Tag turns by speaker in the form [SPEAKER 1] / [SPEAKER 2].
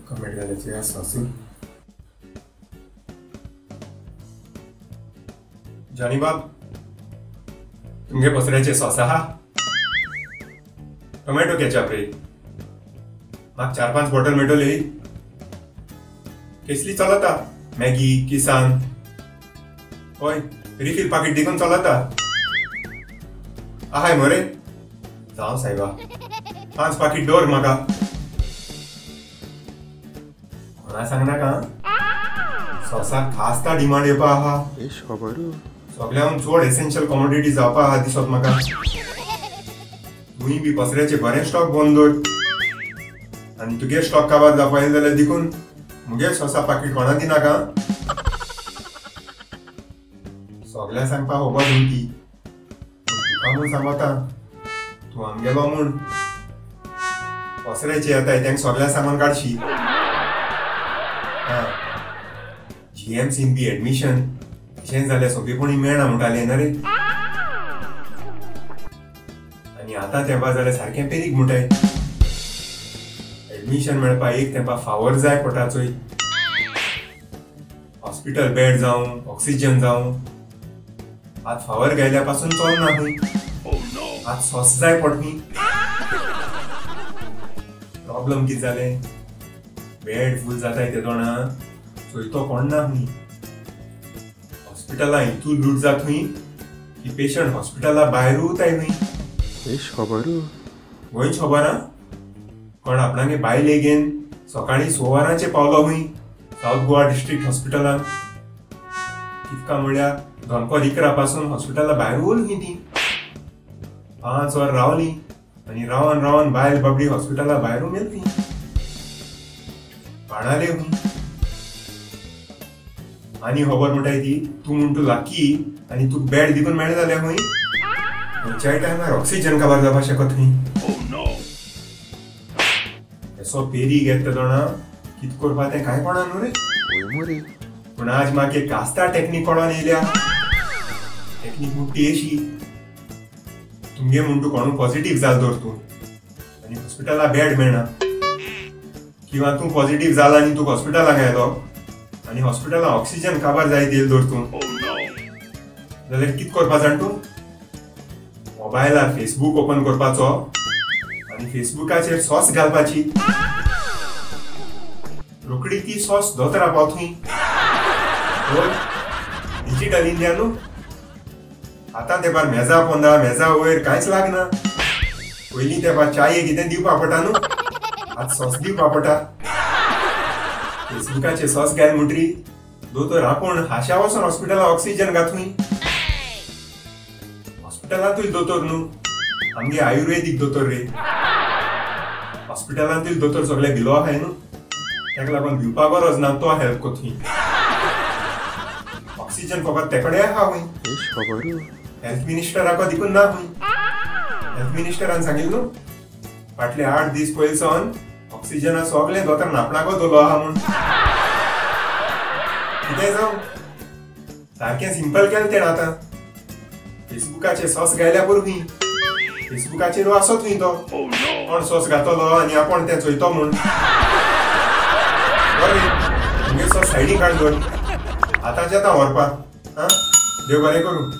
[SPEAKER 1] Comment घालायचे sauce. Johnny बाब तुमगे पसऱ्याचे सॉस आहा? टोमॅटो केचप रे म्हाका 4-5 बॉटल मेळटली. केसली चलता मॅगी किसान हय रिफील पाकीट देखून चलता आहाय मरे. जावं सायबा 5 पाकीट दवर म्हाका. कोणा सांगनाका सॉसाक खास ता डिमांड येवपा आहा. सगळ्यांक चड एसेन्शियल कॉमोडिटी जावपा आहा दिसत म्हाका. तुंय बी पसऱ्याचे बरें स्टॉक बंद दवर आनी तुगे स्टॉक काबार जावपा येयले जाल्यार देखून मुगे सॉसा पाकीट कोणा दिनाका. सगळ्या सांगपा खबर न्हू ती, तुका म्हूण सांगता तूं आमगेलो म्हूण. पसऱ्याचे येताय तेंका सगळ्या सामान काडशी. आं जीएमसीन बी एडमिशन अशें जाल्यार सोंपेपणी मेळना म्हणटालें ना रे. आनी आतां तेंपा जाल्यार सारकें पेरीक म्हणटाय. एडमिशन मेळपा एक तेंपा फावर जाय पोटाचोय. हॉस्पिटल बेड जावं ऑक्सिजन जावं आत फावर गायल्या पासून चलना खंय. आत सॉस जाय पोट न्ही. प्रॉब्लम कितें जालें बेड फूल जाताय ते दोणा चोयतो कोण ना खंय. हॉस्पिटलां इतू लूट जात खंय की पेशंट हॉस्पिटला भायर उरताय खंय.
[SPEAKER 2] खबर
[SPEAKER 1] गोंयच खबर आहा कोण आपणागे बायले घेवन सकाळीं 6 वरांचेर पावलो खंय सावथ गोवा डिस्ट्रिक्ट हॉस्पिटलान. कितका म्हळ्यार दनपार 11 पासून हॉस्पिटला भायर उरली खंय ती. 5 वर रावली आनी रावन रावन बायल बाबडी हॉस्पिटला भायर मेली ती. बाणाले खंय. आनी खबर म्हणटाय ती तूं म्हूण तूं लाकी आनी तुका बेड देखून मेळ्ळें जाल्यार खंय खंयच्याय टायमार ऑक्सिजन काबार जावपाक शकत खंय. असो पेरी घेता जाणा कितें करपा तें कांय कोणा न्हू रे. पूण आज म्हाका एक कास्ता टॅक्नीक कोणान येयल्या. टॅक्नीक म्हूण ती अशी तुमगे म्हूण तूं कोणूय पॉझिटीव जाल तर तूं आनी हॉस्पिटला बेड मेळना किंवा तूं पॉझिटीव जाला आनी तुका हॉस्पिटलाक आयलो आनी हॉस्पिटलान ऑक्सिजन काबार जायत येयल दवर तूं जाल्यार कितें करपा जाण तूं मोबायलार फेसबूक ओपन करपाचो आनी फेसबुकाचेर सॉस घालपाची. रोखडी ती सॉस दोतोरा पावत खंय. डिजिटल इंडिया न्हू आतां तेपार मेजा पोंदा मेजा वयर कांयच लागना. पयलीं तेपार चाये कितें दिवपा पडटा न्हू, आतां सॉस दिवपा पडटा. फेसबुकाचेर सॉस घाल म्हणटरी दोतोर आपूण हाशा वचून हॉस्पिटलान ऑक्सिजन घात खंय. हॉस्पिटलांतूय दोतोर न्हू आमगे आयुर्वेदीक दोतोर रे. हॉस्पिटलांतूय दोतोर सगळे भिलो आहाय न्हू, ताका लागून भिवपा गरज ना, तो हेल्प कोत खंय. ऑक्सिजन फकत तेकडे आहा खंय. हेल्थ मिनिस्टराक देखून ना खंय. हेल्थ मिनिस्टरान सांगिल्लें न्हू फाटले 8 दीस पयलीं सावन ऑक्सिजना सगळें दोतोरान आपणाकच दवरलो आहा म्हूण. कितें जावं सारकें सिंपल केलें तेणें आतां. फेसबुकाचेर सॉस घायल्या पुरो खंय. फेसबुकाचेर आसत खंय तो कोण सॉस घातलो आनी आपूण तें चोयतो म्हूण. बरें तुमगे सॉस सायडीक काड दवर आतांचे आतां व्हरपा. आं देव बरें करूं.